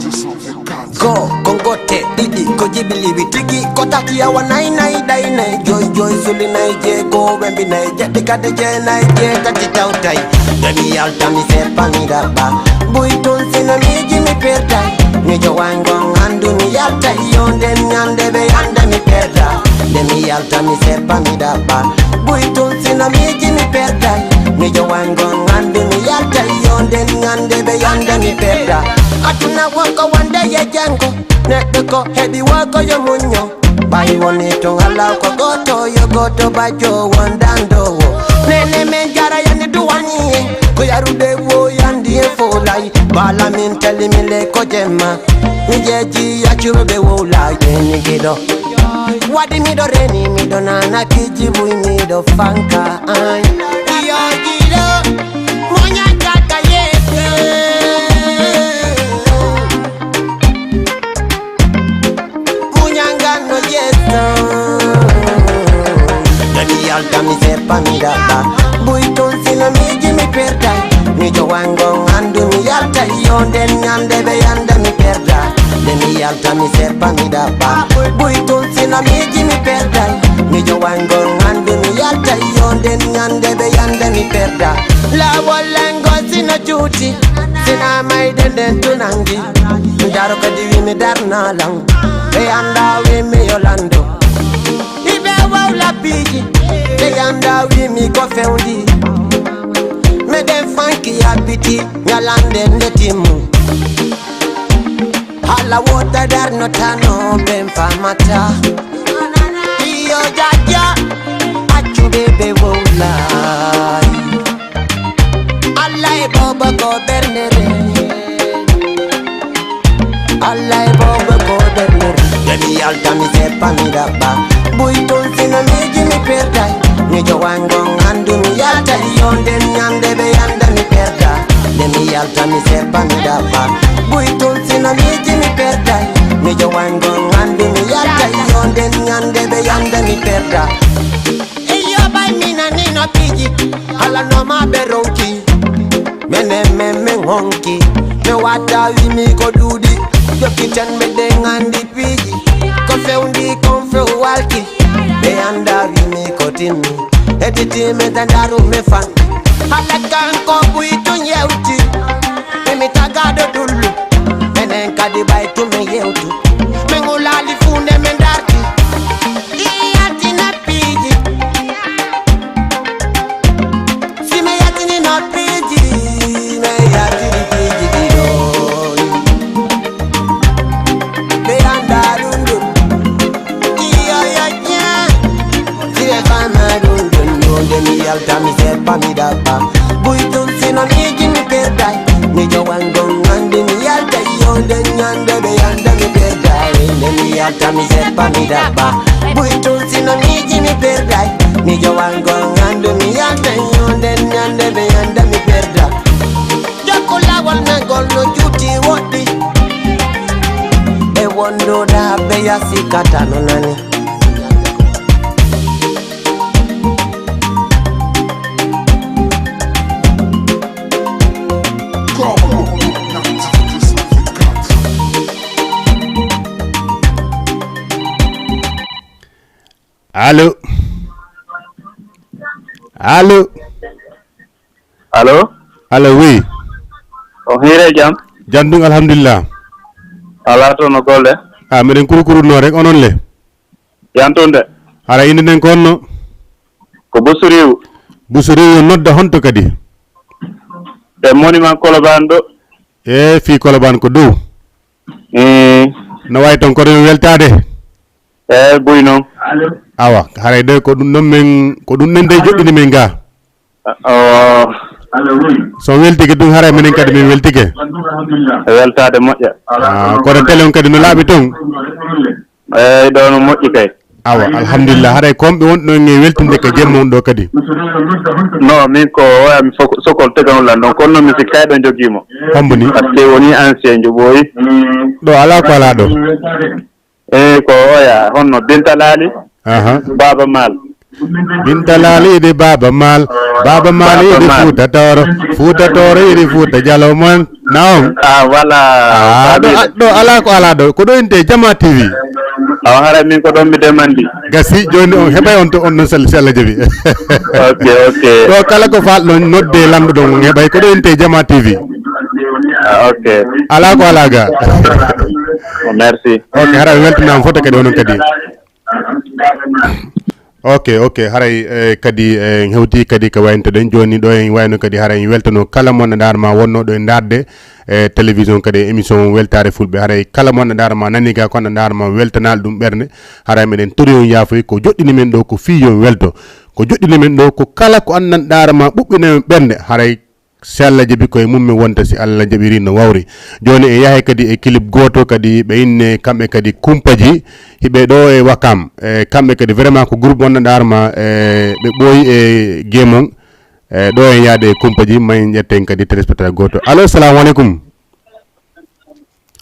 Go, ko ngotte ɗiɗi, ko jibiliwi tigi, ko tati awa nay nay ɗay nay, joy joy suli nay, jeego wembi nay, jeɗɗi kade jeenay, jeetati tawtay. Nde mi yalta mi seppa mi ɗaɓɓa, buy tun sino miiji mi perday. Mi jowango andu mi yalta, yo nden ñande ɓe yanda mi perda. Nde mi yalta mi seppa mi ɗaɓɓa, buy tun sino miiji mi perday. Mi jowango andu mi yalta, yo nden ñande ɓe yanda mi perda. Aduna wonko wonde ye jango, neɗɗo ko heɓi woko yo muñño. Ɓay woni tun Allah ko goto, yo goto bajjo wondandowo. Nene men jara yani duwani, ko yarude wo yandi e folay. Bala min tali mi le ko jemma, mi jeji yaccuɓe ɓe wowlay. Eni giɗo waɗi miɗo reni, miɗo nana kiji buy, miɗo fanka. Ay, yo giɗo, muña kaka yeke. Muñangal no yetto. Nde mi yalta mi seppa mi ɗaɓɓa, buy tun sino miiji mi perday. Mi jowango andu mi yalta, yo nden ñande ɓe yanda mi perda. Nde mi yalta mi seppa mi ɗaɓɓa, buy tun sino miiji mi perday. Mi jowango andu mi yalta, yo nden ñande ɓe yanda mi perda. Lawol lengo sino juuti, sina mayde nden tunangi. Daro kadi wi mi darna lan, ɓe anda wi mi yolando. Iɓe wawla piiji, ɓe anda wi mi ko fewndi. Meɗen fanki yabbiti, ñalande nde timmu. Hala wota darno tano ɓen famata. Iyo jaja, accuɓe ɓe wowlay. Allah e bobo ko bernere. Allah e bobo ko bernere. Nde mi yalta mi seppa mi ɗaɓɓa, buy tun sino miiji mi perday. Mi jowango andu mi yalta, yo nden ñande ɓe yanda mi perda. Nde mi yalta mi seppa mi ɗaɓɓa, buy tun sino miiji mi perday. Mi jowango andu mi yalta, yo nden ñande ɓe yanda mi perda. Ɓe ronki, menen men men honki. Mi wata wimi ko ɗuuɗi. Jokkiten meɗen anndi piiji. Ko fewndi kon few walki. Ɓe annda wimi ko timmi. Heɗiti mi ta ndaru mi fan. Hala kan ko ɓuy tun yewti. Emi tagaɗo dullu. Menen kadi ɓay tun men yewtu. Men ulaali fuu nde men darti. Iyaltina piiji. Si mi yaltini noppiiji, mi yaltini piiji ɗi ɗon. Ɓe annda ɗum ɗum. Iyo, iyo, ƴaa. Si ɓe faama ɗum ɗum, yo nde mi yalta, mi seppa, mi ɗaɓɓa. Buy ɗum, si no miiji, mi perday. Mi jowan gon anndi, mi yalta, yo nde ñande, ɓe annda, mi perday. Nde mi yalta, mi seppa, mi ɗaɓɓa. Buy ɗum, si no miiji, mi perday. Mi jowan gon anndi, mi yalta, yo nde ñande, ɓe annda, mi perda. Jokku laawol men ngol no juuti woɗɗi. E wondude haa ɓe yasi kata no nani. Allo? Allo? Allo? Allo, oui. On hiire jam? Jam ɗum, alhamdulillah. Alaa toon no golle? Ah, meɗen kurkurunoo rek, onon le? Yantunde. Hara innde nden ko honno? Ko Busuriwu. Busuriwu nodda honto kadi? E monument Colobane ɗo. E fii Colobane ko dow? Mm. No wayi toon, koɗo weltaade? E buy noon. Awa, haray de ko ɗum ɗon men, ko ɗum ɗon de joɗɗini men ga. Oh. So on weltike ɗum, haray menen kadi min weltike. E weltaade moƴƴa. Ah, kono télé on kadi no laaɓi toon? Eey, ɗo no moƴƴi kay. Awa, alhamdulillah. Haray ko on ɓe wonɗo en e weltinde ka jemma on ɗo kadi? Non, min ko oya mi fo-, sokol teganol lan ɗon, kono non mi sikka ɗo jogii mo. Hombo ni? Parce que woni ancien jo ɓooyi. Ɗo alaa ko alaa ɗo. Eey, ko oya, honno Binta Laali? Aha. Baaba Maal. Binta Laali idi Baaba Maal. Baaba Maal idi Fuuta Tooro. Fuuta Tooro idi Fuuta Jalo mon. Naam. Ah, voilà. Ah, ɗo, ɗo alaa ko alaa ɗo. Ko ɗo inte Jama T V. Awa, hara min ko ɗon mi demandi. Gasi, jooni on heɓay on to on non sell-, si Allah jaɓi. Ok, ok. Ɗo kala ko faal ɗon nodde lamɗo ɗon on heɓay ko ɗo inte Jama T V. Ah, ok. Alaa ko alaa ga. Oh, merci. Ok, hara mi weltinaama foto kadi onon kadi. Ok, ok, haray, eh, kadi, eh, en hewti kadi ko wayntoɗen jooni ɗo, en wayno kadi haray en weltano kala mo anndanɗaa ma wonnooɗo e ndaarde, eh, télévision kadi e émission Weltaare Fulɓe. Haray kala mo anndanɗaa ma nani ga ko anndanɗaa ma weltanaali ɗum ɓernde, haray meɗen tori on yaafoy ko joɗɗini men ɗo ko fii yo en welto. Ko joɗɗini men ɗo ko kala ko anndanɗaa ma ɓuɓɓina en ɓernde, haray si Allah jaɓi koye mum mi wonta si Allah jaɓiri no wawri. Jooni en yahay kadi e clip gooto kadi ɓe inne kamɓe kadi Kumpaji hiɓe ɗo e Wakam. E kamɓe kadi vraiment ko groupe wonno ɗaar ma e ɓe ɓooyi e game on. E ɗo en yaade e Kumpaji ma en ƴetten kadi téléspectateur gooto. Allo, salamu aleykum.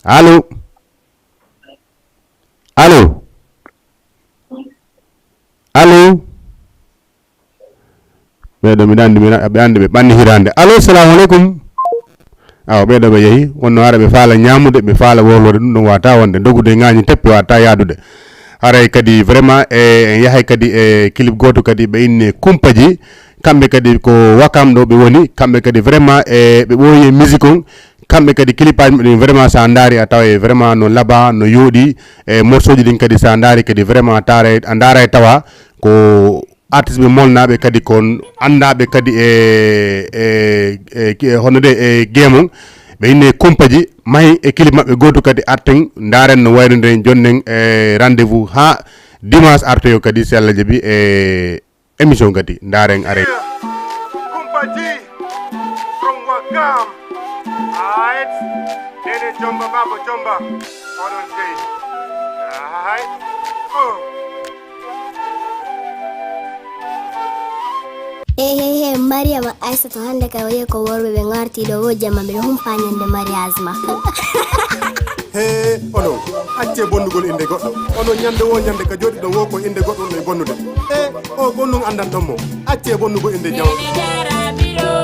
Allo? Allo? Allo? Ɓeeɗo mbiɗa anndi, mbiɗa, ɓe anndi ɓe ɓanni hiraande. Allo, salamu aleykum. Awa, ɓeeɗo ɓe yehi, wonno ara ɓe faala ñaamude, ɓe faala wowlorde, ɗum ɗon wata wonde, dogude e ŋaañi teppi wata yaadude. Haray kadi vraiment, e, en yahay kadi e clip gooto kadi ɓe inne Kumpaji, kamɓe kadi ko Wakam ɗo ɓe woni, kamɓe kadi vraiment, e, ɓe ɓooyi e musique on, kamɓe kadi clipaaji maɓɓe ɗin vraiment sa ndaari a tawa e vraiment no laaɓa, no yooɗi, e morceauji ɗin kadi sa ndaari kadi vraiment a taara, a ndaara e tawa ko artiste ɓe molnaaɓe kadi ko anndaaɓe kadi e, e, e, e hono de e game on. Ɓe inne Kumpaji, mahi e clip maɓɓe gooto kadi arten, ndaaren no wayrundiren jonnen e rendez-vous haa dimanche artoyo kadi si Allah jaɓi e émission kadi, ndaaren are. Kumpaji from Wakam. Aight. Nene Jomba, Baba Jomba. Oɗon jeyi. Aight. Oh. He, he, he, Mariama Aissatou, hannde kay o yehi ko worɓe ɓe ngarti ɗo, wo jamma mbiɗa humpa ñande mariage ma. He, onon, accee bonnugol innde goɗɗo. Onon, ñande wo ñande ka jooɗiɗon wo ko innde goɗɗo on e bonnude. He, o ko nun anndanton mo. Accee bonnugol innde jawɗo.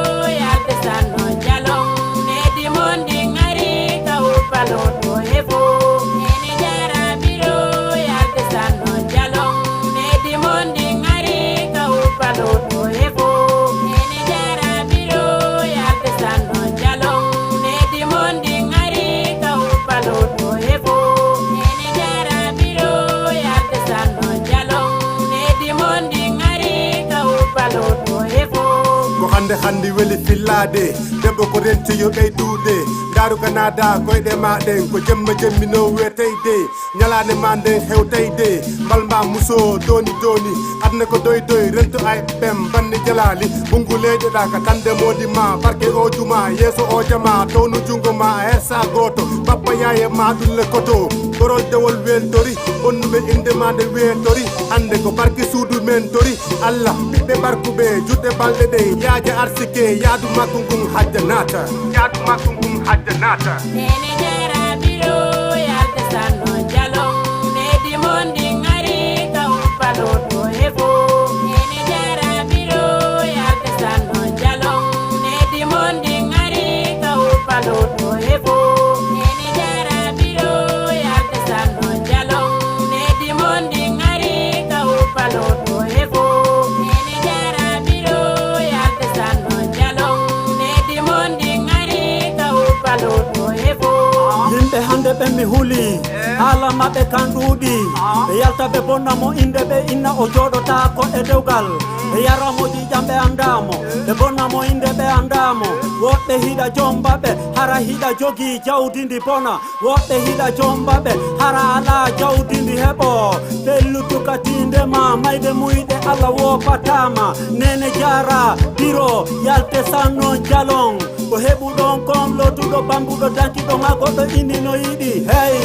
Ade, debbo ko renti yo ɓeydude. Ndaaru ka naada koyɗe ma ɗen, ko jemma jemmi no weteyde. Ñalaande ma nden hewtayde. Mbal ma muso doni doni. Adna ko doy doy, rento ay ɓem banni jalaali. Bungu leyɗo ɗa ka tande modi ma, barke o juma, yeeso o jama, townu jungo ma, a hersa gooto. Bappa yaaye ma ɗum le koto. Gorol dewol weltori, bonnuɓe inde ma nde weetori. Hande ko barke suudu men tori. Allah, ɓiɓɓe barkuɓe, juɗɗe balɗe ɗe, yaaja arsike, yaadu makko ngun hajja naata. Yaadu makko ngun hajja naata. Nene Jara Biro, yalta sanno jalon, nedi mon ɗin ari, ka uppaloɗo e fo. Nene Jara Biro, yalta sanno jalon, nedi mon ɗin ari, ka uppaloɗo e fo. Nene Jara Biro, yalta sanno jalon, nedi mon ɗin ari, ka uppaloɗo e fo. Nene Jara Biro, yalta sanno jalon, nedi mon ɗin ari, ka uppaloɗo e fo. Yimɓe hande ɓen mi huli, haala maɓɓe kan ɗuuɗi. Ɓe yalta ɓe bonna mo inde ɓe inna o jooɗotaako e dewgal. Ɓe yara mo ƴiƴam ɓe anndaa mo, ɓe bonna mo inde ɓe anndaa mo. Woɓɓe hiɗa jomba ɓe, hara hiɗa jogii jawdi ndi bona. Woɓɓe hiɗa jomba ɓe, hara alaa jawdi ndi heɓo. Pellutu ka tiinde ma, mayde muyɗe Allah woppataa ma. Nene Jara Biro, yalte sanno jalon. Ko heɓuɗon kon lootuɗo bambuɗo dankiɗo ma goɗɗo inni no yiɗi. Hey,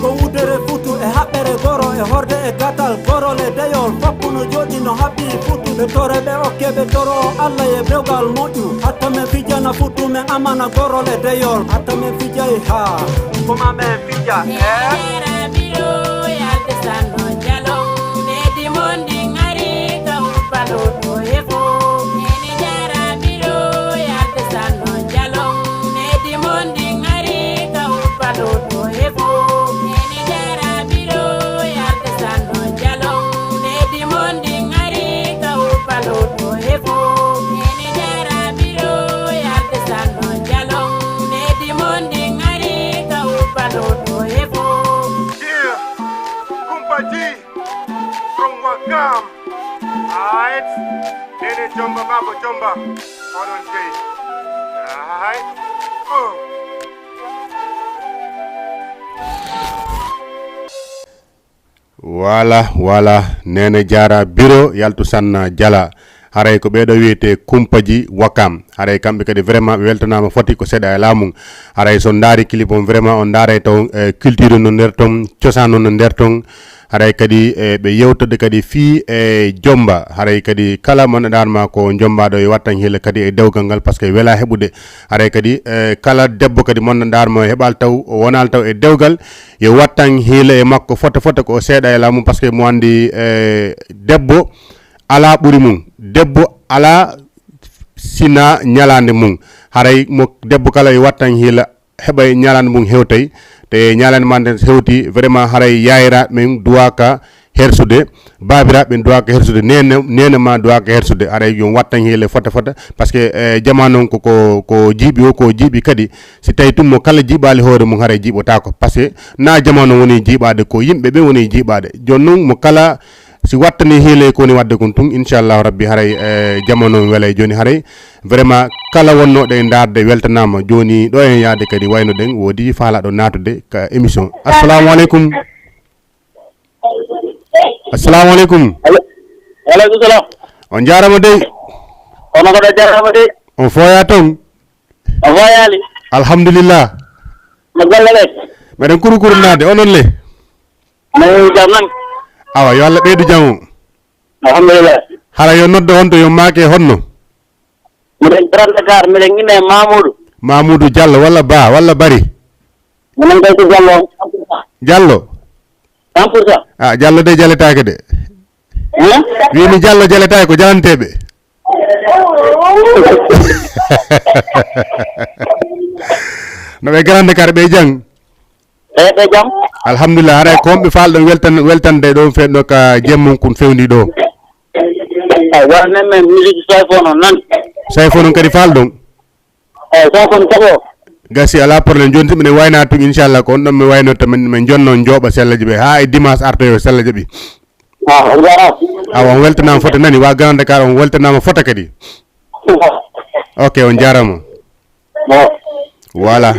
ko wudere futu e haɓɓere goro e horde e gatal gorol e deyol. Foppu no jooɗi no haɓɓi futu. Ɓe tore ɓe okke ɓe toro Allah e dewgal moƴƴu. Hatta men fijana futu men amana gorol e deyol. Hatta men fijay ha. Koma men fija. Eh? Jara Biro, yalta sanno jalon. Nedi mon ɗin ari, ka uppaloɗo e fo. Nene Jara Biro, yalta sanno jalon. Nedi mon ɗin ari, ka uppaloɗo e fo. Nene Jara Biro, yalta sanno jalon. Nedi mon ɗin ari, ka uppaloɗo e fo. Nene Jara Biro, yalta sanno jalon. Nedi mon ɗin ari, ka uppaloɗo e fo. Yeah, Kumpa G from Wakam. Aight, Nene Jomba, Baba Jomba. Onon dey. Aight. Oh. Wala, wala, Nene Jara Biro, yaltu sanna jala. Haray ko ɓeeɗo wiyete Kumpaji Wakam. Haray kamɓe kadi vraiment ɓe weltanaama foti ko seeɗa e laamu. Haray so on ndaari clip on vraiment on ndaaray taw, eh, culture no nder ton, cosaan no nder ton. Haray kadi, eh, ɓe yewtode kadi fii e jomba. Haray kadi kala mo neɗɗo ma ko jombaaɗo e wattan hiila kadi e dewgal ngal, parce que wela heɓude. Haray kadi, eh, kala debbo kadi mo neɗɗo mo heɓal taw, o wonal taw e dewgal, yo wattan hiila e makko fota fota ko o seeɗa e laamu, parce que mo andi, eh, debbo ala ɓuri mum. Debbo ala sina ñalaande mum. Haray mo debbo kala yo wattan hiila heɓa e ñalaande mum hewtay. Te ñalaande ma nden hewti, vraiment haray yaayiraaɓe men duwaaka hersude, baabiraaɓe men duwaaka hersude, neene, neene ma duwaaka hersude. Haray yo wattan hiila fota fota, parce que, eh, jamanu on ko, ko, ko jiiɓi o, ko jiiɓi kadi. Si tawi tun mo kala jiiɓaali hoore mum, haray jiiɓotaako. Parce que na jamanu woni jiiɓaade, ko yimɓe ɓe woni jiiɓaade. Jooni non mo kala si wattani hiilay ko woni wadde kon tun, inchallahu rabbi, haray, eh, jamanu on welay. Jooni haray vraiment kala wonnooɗo e ndaarde weltanaama. Jooni ɗo en yaade kadi wayno ɗen woodi faalaaɗo naatude ka émission. Assalamu aleykum. Assalamu aleykum. Allo. Wa aleykum salam. On jaarama dey. Kono ko ɗo jaarama dey. On fooya ton? On fooyaali. Alhamdulillah. No golle ɗe? Meɗen kurukuru naade, onon le? Mbaɗɗon jam nan? Awa, yo Allah ɓeydu jam o. Alhamdulillah. Hara yo noddo honto yo maake honno? Miɗen Grand Dakar, miɗen inne Mamoudou. Mamoudou Diallo walla Ba walla Bari? Minen kay ko Diallo on. Diallo? Cent pour cent. Ah, Diallo de jaletaake de. Hein? Wimi Diallo jaletaake ko jalanteeɓe. No ɓe Grand Dakar ɓe jang? Eyi, ɓe jam. Alhamdulillah, haray ko honɓe faalɗon weltan-, weltande ɗo fe-, ɗo ka jemmum kun fewndi ɗo? Eyi, wala men, men musique Sayfo non nan. Sayfo non kadi faalɗon? Eyi, Sayfo non taɓo. Gasi, ala problème. Jooni si minen wayna tun, inchallah, ko on ɗon mi waynoto, min, min jonno jooɓa sellaji ɓe. Haa e dimanche artoyo sellaji ɓe. Ah, on jaaraama. Awa, on weltanaama fota nani, wa Grand Dakar, on weltanaama fota kadi. Ok, on jarama. Voilà.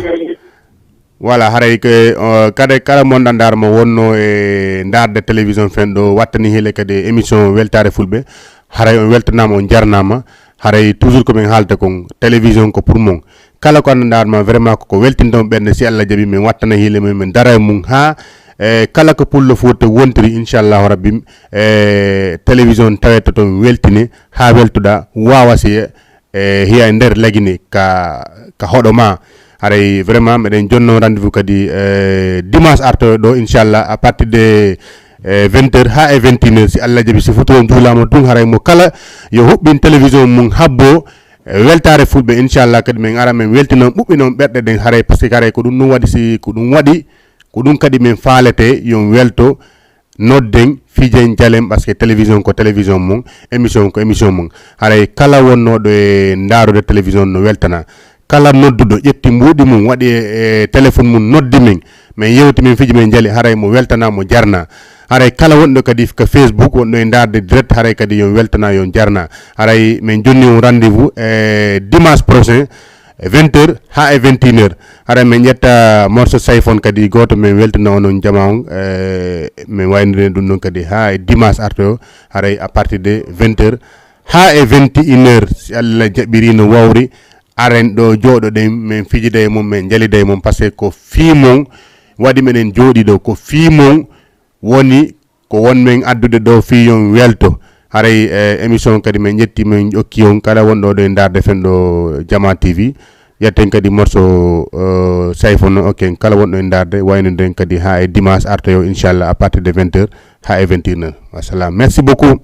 Voilà, haray ko, uh, kade kala mon ɗan darma wonno e darde télévision fen ɗo wattani hele kadi émission weltare fulɓe. Haray on weltanama, on jarnama. Haray toujours ko min haalta kon, télévision ko pour mon. Kala ko anndanɗa ma vraiment koko weltinta on ɓernde, si Allah jaɓi min wattana hiile mum, min dara e mum ha e kala ko pullo foti wontiri, inchallahu rabbi, e télévision tawete toon weltine ha weltoɗa, wawa si e hiya e nder lagine ka ka hoɗo ma. Haray vraiment meɗen jonno rendez-vous kadi e dimanche arto ɗo inchallah à partir de e vingt heures ha e vingt et une heures, si Allah jaɓi, si foto on juulama tun, haray mo kala yo huɓɓin télévision mum habbo e weltare fulɓe, inchallah kadi min ara min weltinon ɓuɓɓinon ɓerɗe ɗen, haray parce que haray ko ɗum ɗum waɗi, si ko ɗum waɗi ko ɗum kadi min faalete yon welto, nodden, fijen, jalen, parce que télévision ko télévision mum, émission ko émission mum. Haray kala wonnoɗo e ndarude télévision no weltana, kala nodduɗo ƴetti mbuuɗi mum waɗi e téléphone mum noddi min, min yewti, min fiji, min jali, haray mo weltana, mo jarna. Haray kala wonɗo kadi ka Facebook, wonɗo e ndarde direct, haray kadi yon weltana, yon jarna. Haray min jonni on rendez-vous e dimanche prochain e vingt heures ha e vingt et une heures. Haray min ƴetta morceau siphon kadi goto, min weltana onon jama on, e min waynodira ɗum ɗon kadi ha e dimanche arto, haray à partir de vingt heures ha e vingt et une heures, si Allah jaɓiri no wawri, aren ɗo jooɗoɗen, min fijida e mum, min jalida e mum, parce que ko fii mon waɗi meɗen jooɗi ɗo, ko fii mon woni ko won men addude ɗo fii yon welto. Haray e émission kadi min ƴetti, min ƴokki on kala wonɗo ɗo e ndarde fen ɗo Jama T V. Ƴetten kadi morceau, uh, siphon, ok, kala wonɗo e ndarde, wayno nden kadi ha e dimanche arto yo, inchallah, à partir de vingt heures ha e vingt et une heures. Wassalam, merci beaucoup.